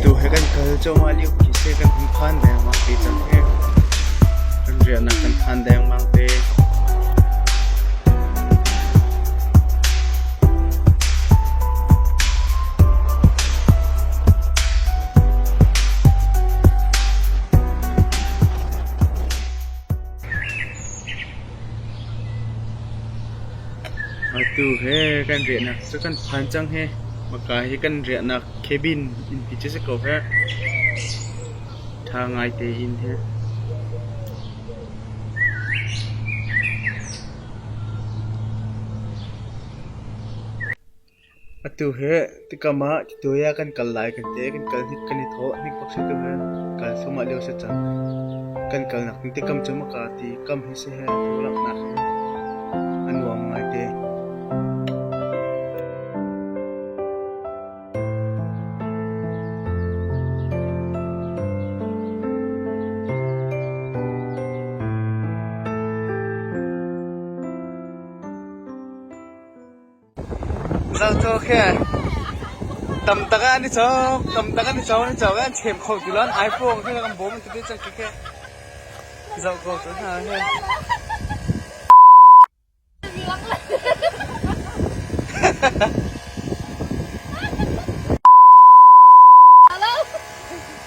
Atu he kan kal cuahmah lio khi si kan hun phan dengmang te cang hi. Kan riahnak kan phan dengmang te. Atu he kan riahnak cu kan phan cang hi. Maka hi kan riahnak cabin innpi cu si ko he. Ṭha ngai tein he. Atu hi tikam ah tituai ah kan kal lai kan ti i kan kal hnik kan i thawh hnik bak si tu hi kal thluahmah lio si cang. Kan kalnak ding tikam cu maka ti kam hi si he tholaknak hi a nuam ngaite. Zotu khi tam tak ah an i cawk, tam tak an i cawk, an i cawk i an chem kho ti lo, an iPhone khi kan bawm an ti cang khi khi. Zoh ko tu hna hi.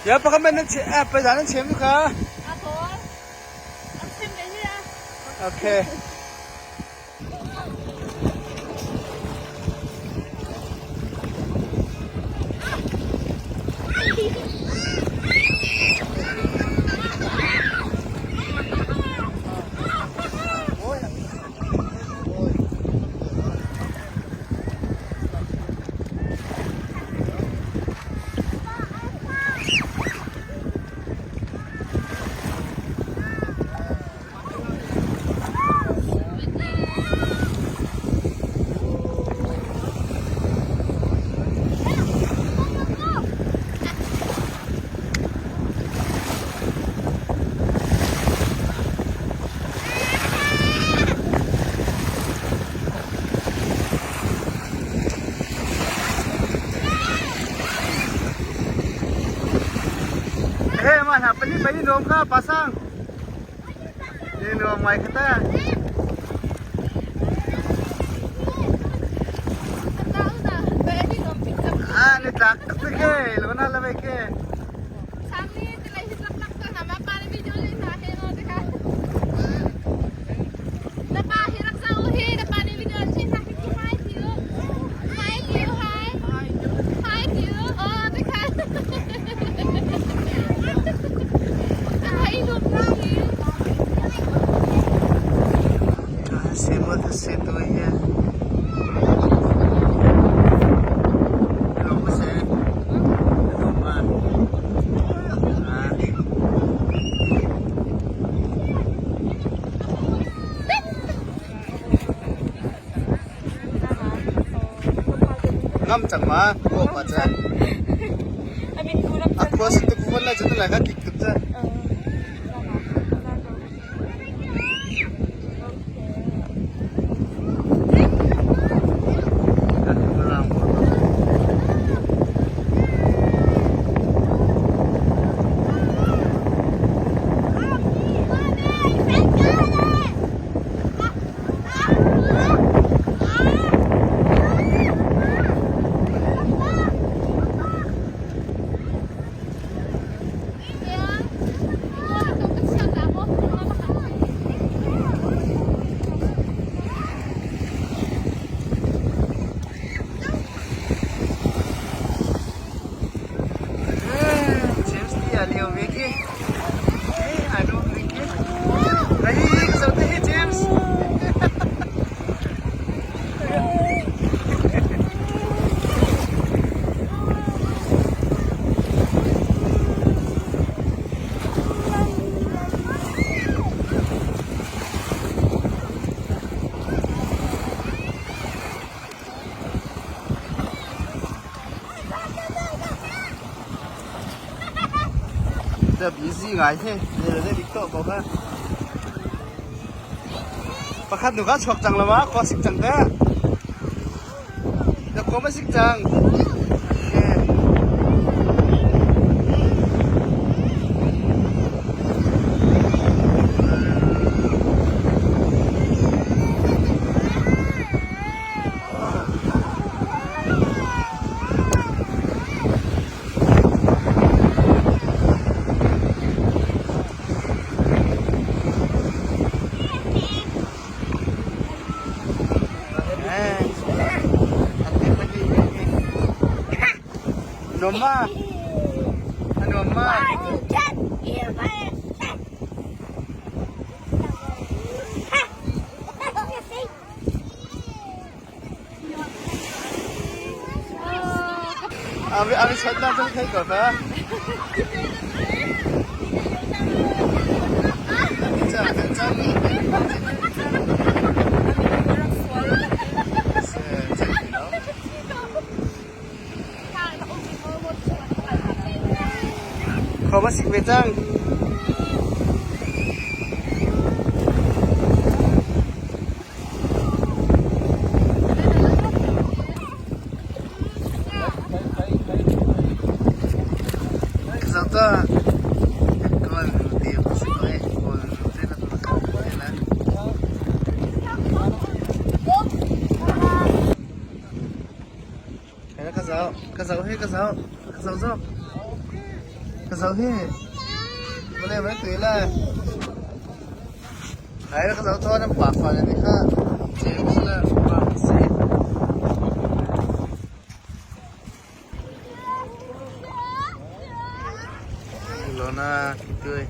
Ya pakhat man nan chem, eh, pa nan chem tu kha. Okay. Hey, mah hna pali pali nuam kha pasang. Nuam ngai kha ta. Ah, ni tlak tuk te ke, lona la ve ke. Ngam cang ma, ko pa chan. A khua sin tuk von lai cun lai ka kik tuk chan. James ti a lio ve khi. A nuam ning khi. Rai ka zoh te hi James. Busy ngai he. Ne dik to ko kha. Pakhat nu kha chuak cang lo ma khua sik cang te. Na khua ma sik cang. Anuam ma? Anuam ma? Abi chat na chung thei ko ta. Khua va sik ve cang. Zata kawl ti si ko eh kawl te na te la. Ka zoh, ka zoh hi ka zoh, ka zoh zoh. Ka zoh hi. Vale vale tui la. Hai ka zoh thaw nan pa fa ne kha. James le pa si. Lona tui.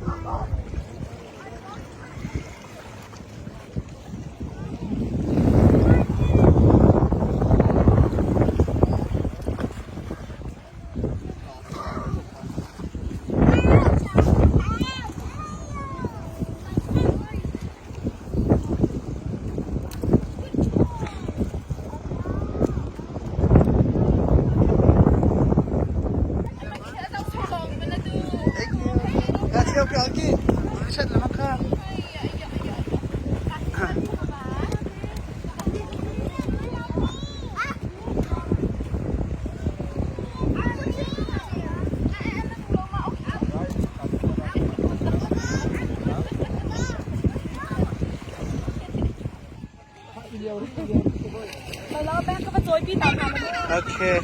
Okay.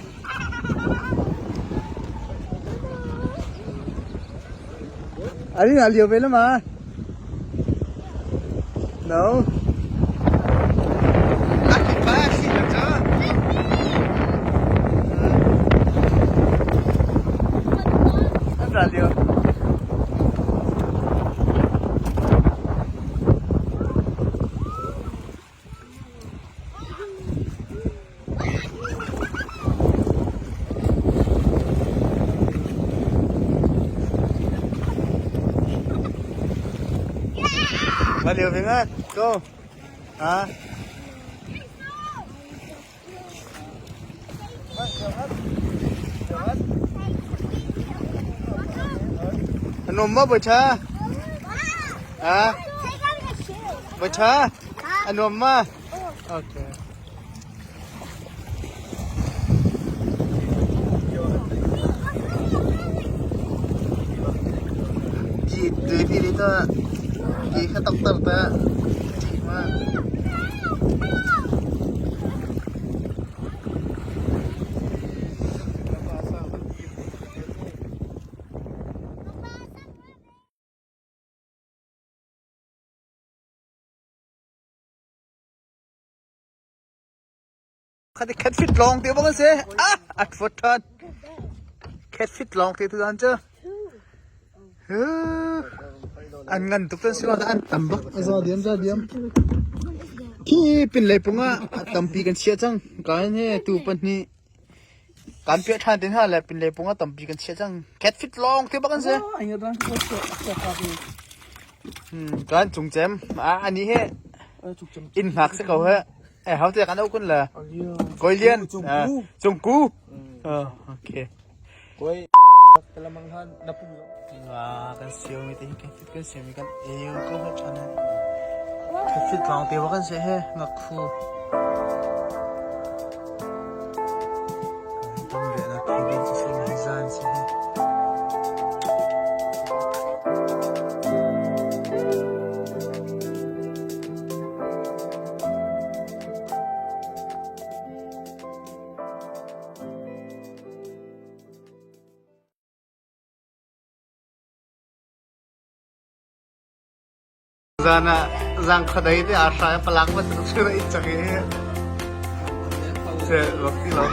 Ali na liu ve la ma? No. Aki pa si na cha. An ra liu. Va liu ve ngat. Go. Ha? Anuam ma bawi ṭha? Ha? Bawi ṭha? Anuam ma? Okay. Ti tui ti ni ta ti kha tok tar ta ti ma. Khati catfish lawng te bang se. Ah, at fot than. Catfish lawng te tu dan chu. An ngan tuk tan silo an tam bak. Za diam za diam. Khi pin lei pung ah tampi kan chia cang. Kan he tu pahnih kan piah than tin ha le pin lei pung ah tampi kan chia cang. Catfish lawng te bak an si. Kan cung cem. A ani he in hngak si ko he. Eh how te kan au kun le. Koi lian. Cung ku. Okay. Koi telamang han na pu. Wa kan siu mi te hi kan fit kan siu mi kan eu ko ho than. Kan fit long te wa kan se he ngak khu. Tam ve na cabin si se mi zan si he. Zan ah zang khuadei te aa hrai palak bantuk cu na inn cang i se bak ti lo.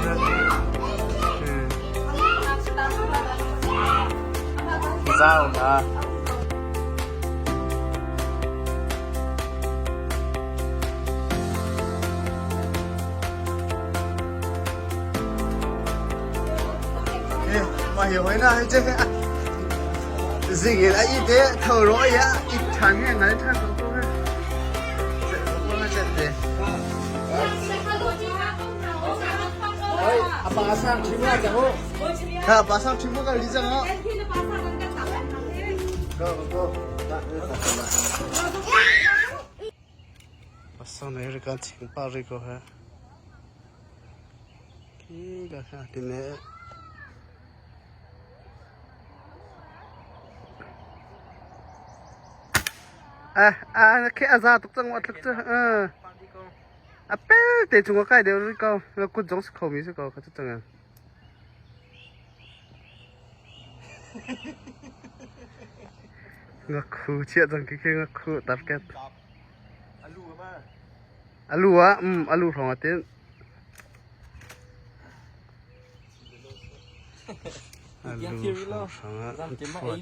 Zau na. Mà hiểu ấy na chứ. Zing là y tế thầu rỗi á, ít thằng nghe nói thằng cũng không. Kha pa sang chim ka li chang Go go. Pasang nei ri kan ching pa ri ko ha. Ki ka kha ti ne. Ah ah khi a za tuk cang wa tluk cu. A pel te chung a kai deuh rih ko. La kut zong si kho mi si ko kha cu cang. Ngakhu chiah cang khi khi ngakhu target. Alu ah alu hrawng a tin. Alu hrawng ah an phuat.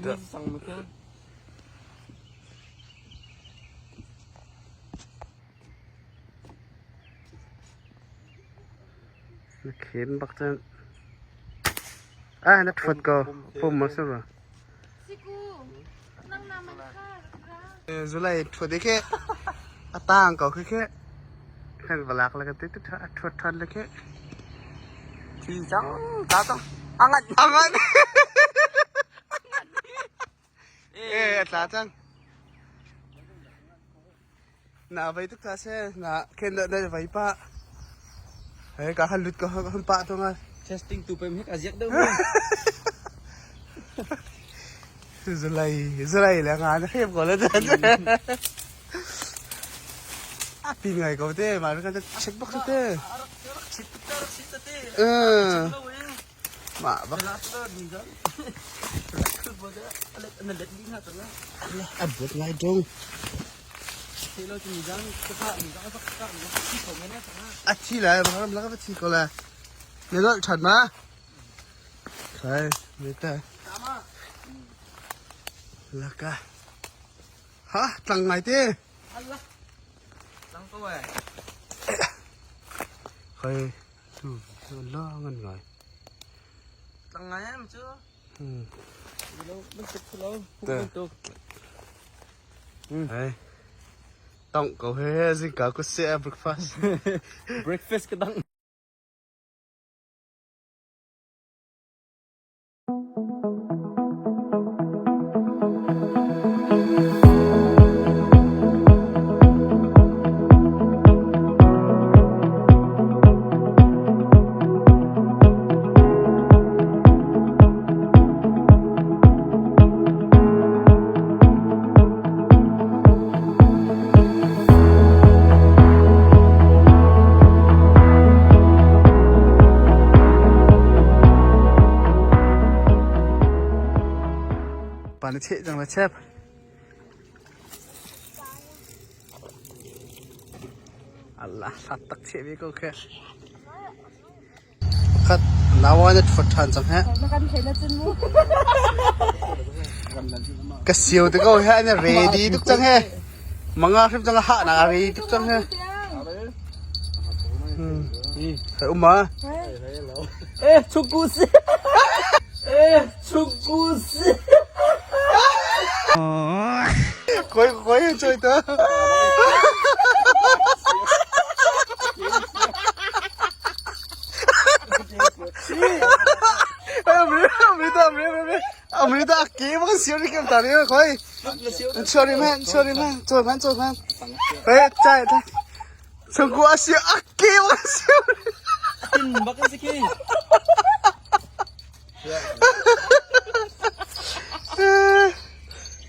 Na khen bak cun. Ah na ṭhuat ko. Pum ma si rua. Zulai ṭhuat i khi a tang ko khi khi kan va lak le kan ti a ṭhuat ṭhan le khi. Thi cang ta cang. Angat. Angat. Eh a tla cang. Na vei tuk ta se na khen na vei pa. Hei ka han lut ka han pa to nga. Testing tu pem hek aziak deuh. Zulai zulai le nga na khem ko le. A pi ngai ko te ma ka check box te. Eh. Mah bak. A buat ngai dong. A thi lai, ram lak a thi ko lai. Na lolh ṭhan ma? Khai, me ta. Laka. Ha, tlang ngai te. Tlang ko ai. Khai, tu la ngan ngai. Tlang ngai am cu. Hey. Tong ko he zingka ku se breakfast. Breakfast ka dang. Pa na cheh cang la chep. Allah hlat tak cheh ve ko khe. Pakhat nawa na thot than cang he. Ka siu te ko he na ready tuk cang he. Manga hrim cang ha na ready tuk cang he. Phải um mà. Eh, chukus. Eh, chukus. Koi koi chơi tớ. Amrita, ke bang siu ni kem tani koi. Sorry man, sorry man, chơi man, chơi man. Ê, chạy thôi. Chung ko siu ake bang siu. Tin bak si ki.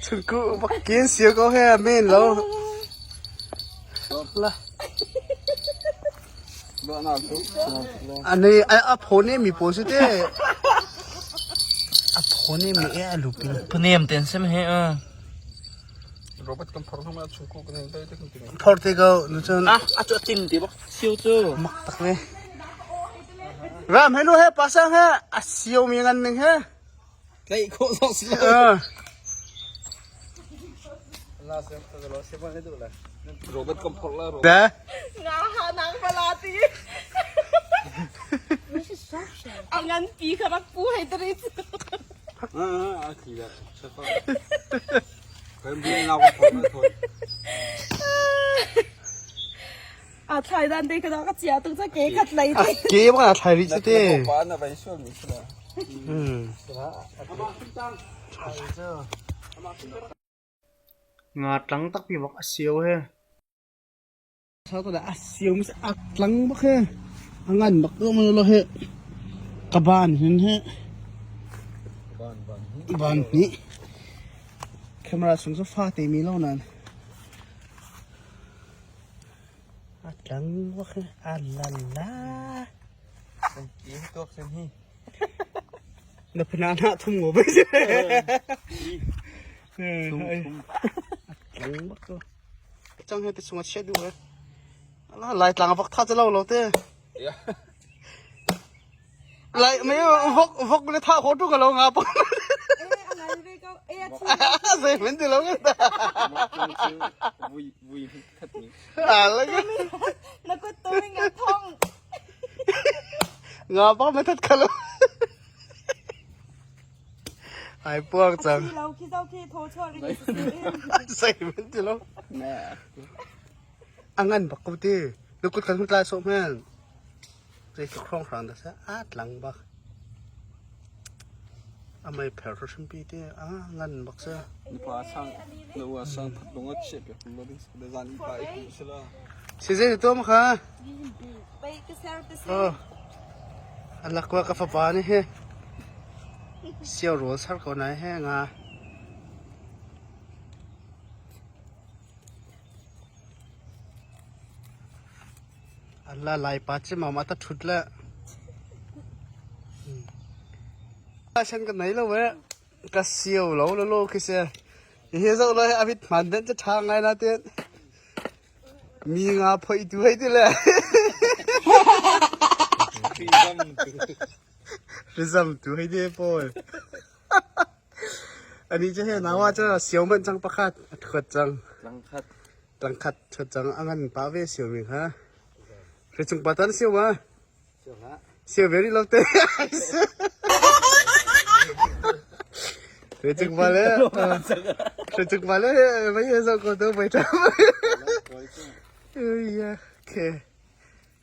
Chung ko bak kiên siu ko he men lo. La. Ani a phone mi po si te. A phone mi e a lupin. Pnem ten sem he a. Phor te ko nu chun. Ah, a chu tin ti bak siu chu. Mak tak ne. Ram hello he pasang he a siu mi ngan ning he. Tlaih khawh zong si lo. Robert kan phorh la. Da. Nga ha nang pala ti. A ngan pi kha rak pu hei tari cu. A thi la. Kan bu nau kan phorh la thon. A thlai dan te kha ka chia tuk cha ke khat lei te. Ke bak a thlai rih te. Pa na vai sual mi sila. Nga tlang tak pi bak a sio he. Sa to da a sio mi a tlang bak he. A ngan bak to man lo he. Ka ban hin he. Ban ni. Camera sung so fa te mi lo nan. A tlang bak he. A la la. Tuak sen hi. Na phana na thum ngo bai si. Tlang bak to. Chang he te sunga che du he. Ala lai tlang vak tha chalo lo te. Lai me vok vok le tha kho tu ka lo nga pa. Zai men ti lo ta. Vui vui that ni. Ala ka. Na kut to nga thong. Nga pa ma that khalo. Ai puak cang. Khi lo khi zau khi tho chuak ri Sei men ti lo. A ngan bak ko ti. Lukut kan hun tlai sawh men. Zei tluk hrawng hrang dah seh a tlang bak. A mei pher hrimpi te a ngan bak se. Nupa sang nupa sang that lung a chia pe lo ding se zan i pa i ku sela. Si zei to ma kha? Pai ka ser ka ser. Oh. Alak wa ka fapa ni he. Siao rawl sar ko nai he nga. Allah lai pa chi mama ta thut le. Shan ka nei lo we. Ka siao lo lo lo khi se. Hi zo lo abit man den cha tha ngai na ten. Mi nga phoi tu hei ti le. Rizam tu hei ti pawl. Ani cu he nawa cu sio manh cang pakhat a thuat cang. Tlangkhat. Tlangkhat thuat cang a ngan pa ve sio mi kha. Re chung pa tan sio ma. Sio very lo te. Re chung pa le. Re chung pa le mai he zo ko to bai ta. Yeah. Okay.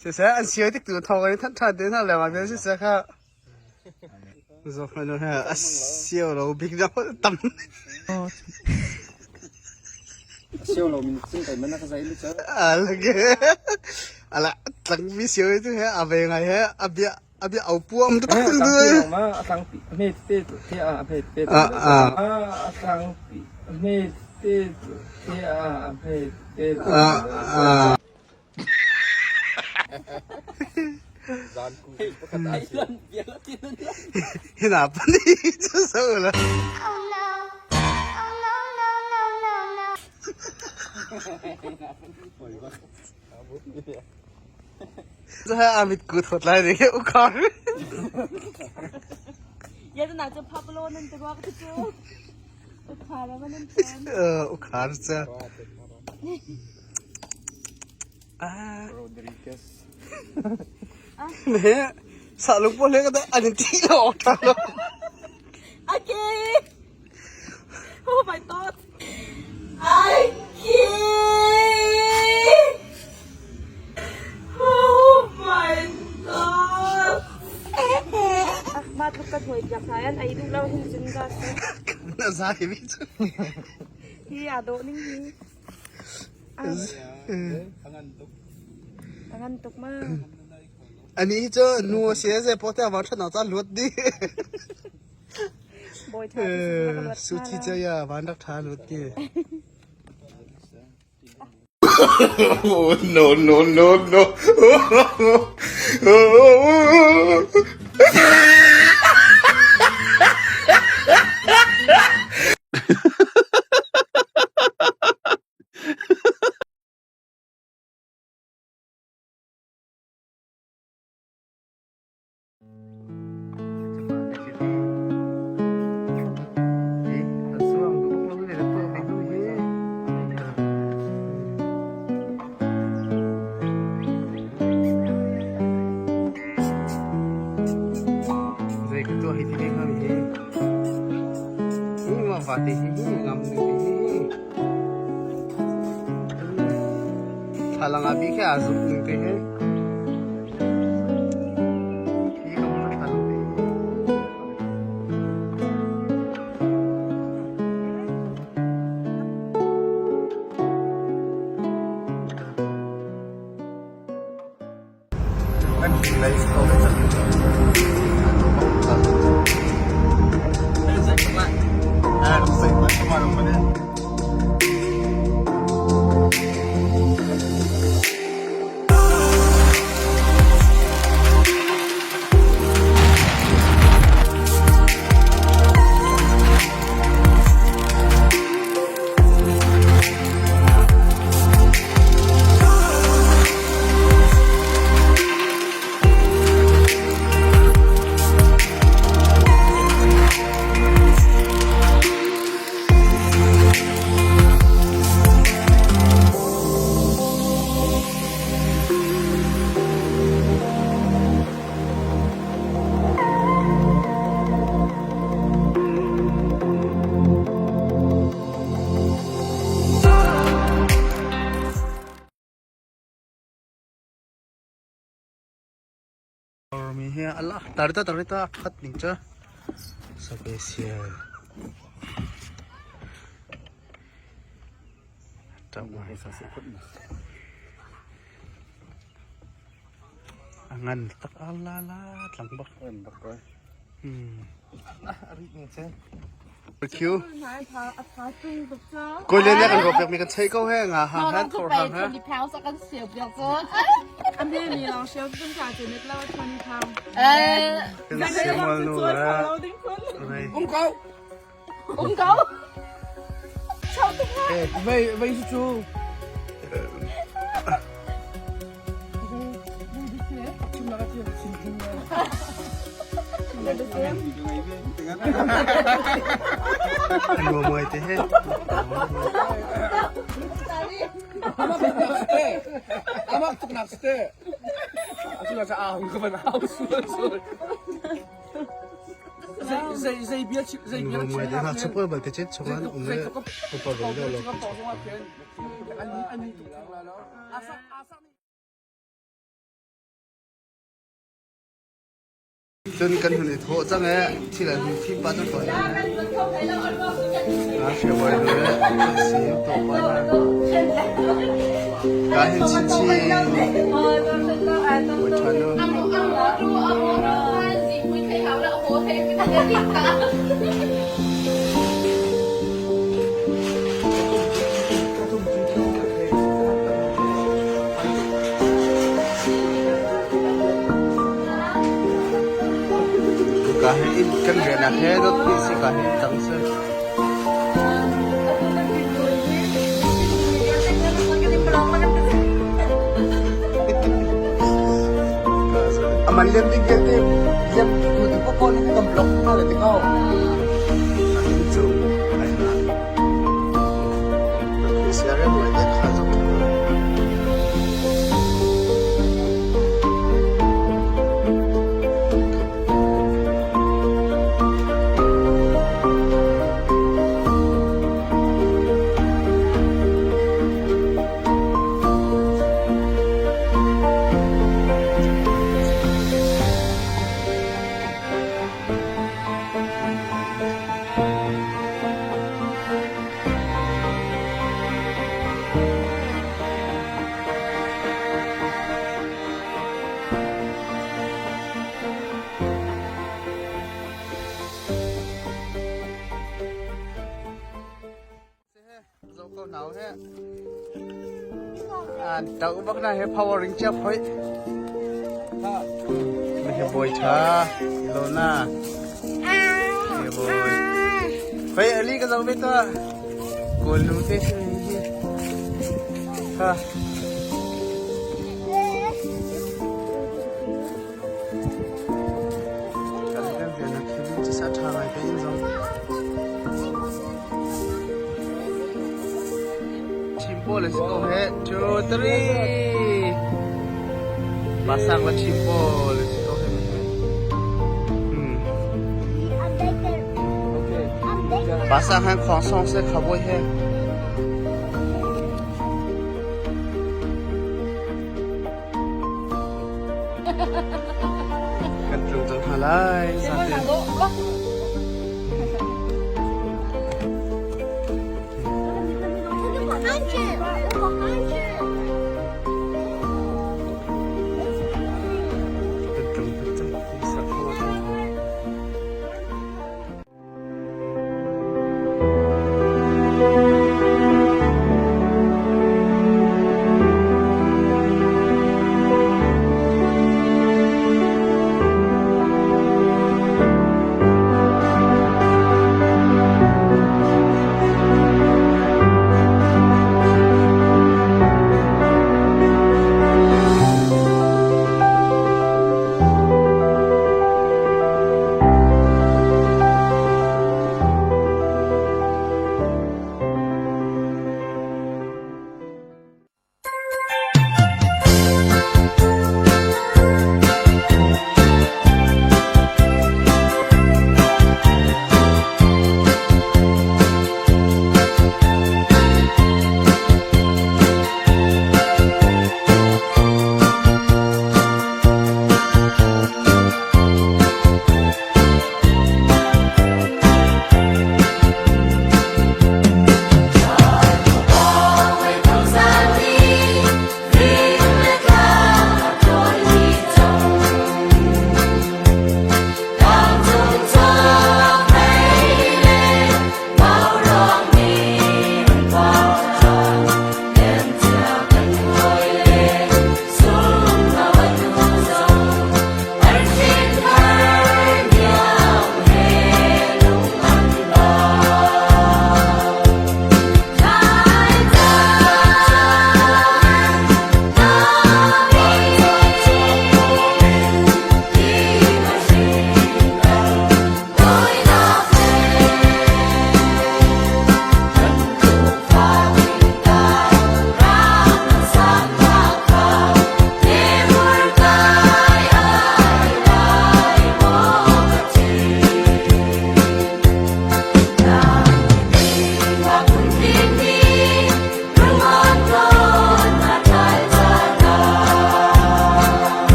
Siseh an sio tik tu thong in than than te na le ma bia siseh kha. Zohmanh he a sio lo bik deuh tam. Sio lo min cing kai mana ka zai lu cha. Alage. Ala tlang mi sio tu he a ve ngai he a bia a bia au puam tu tak tu. Ma a tlang pi me te te a me te A a a tlang pi me te te a me te a a. Hina pani cu so la. Oh no. Oh no, no, no, no, no. Cu he amit ku thot lai ri ukhar. Ya na chu phaplo nan te wa ka chu. Ukhar ma nan pen. Ukhar cha. Ah. Rodriguez. Ne sa lung pawl he ka an ti lo tha lo. Okay. Oh my god. Okay. Oh my god. Ma tluk ka hnuai piak hna yan ai duh lo hin cun ka si. Na zai mi cu. Hi aa dawh ning hi. A ngan tuk ma. Ani hi cu nu a si ze po te van ṭhat ca luat di. Bawi ṭha ti si ka luat Su thi cu ya van rak ṭha luat di. Oh, no, no, no, no. ti ve hnga mi hi. Hi ma vate hi hi ngam ning te hi. Thlalang ah bi khi aa zuk ning te hi. Hi ka hmu thlalang te hi. Kan lei ko le cang. Mi hi ala tarita tarita khat ning cha special a ngan tak ala la tlang bak Q Koi le ne kan ro pek mi kan chei ko he nga ha han thor hang ha Kan siamal nu la Um ko. Um ko. Vei vei su cu. An muai te he. Amak tuk nak ste. Atu la sa ahung ka ban au sul sul. Zei zei bia zei bia Muai te ha chupal bal te chet chuan um le upa bal lo lo. Cun kan hun i thawh cang ee thil an hun fim pah cang ko hna. Ah hriabawi nu le si to pa hna. Ka hin chinchin. Bawi ṭha nu. Ka hi inn kan rian ah he dot ti si ka hi cang si. Aman liam ding vialte liam tu tu ko phone kan block hna le ti ko. Cu ai na. Siarem le kha zong. Zo ko nau he. An tau bak na he power ring chap hoi. Ha. He boy tha. Ilona. He boy. Hoi ali ka zo be to. Kol nu te si hi. Ha. Chimpo let's go he. 2 3. Pasang la chimpo let's go he. Pa sang han khong song se khabawi he. Kan tlung cang hna lai. Zaten.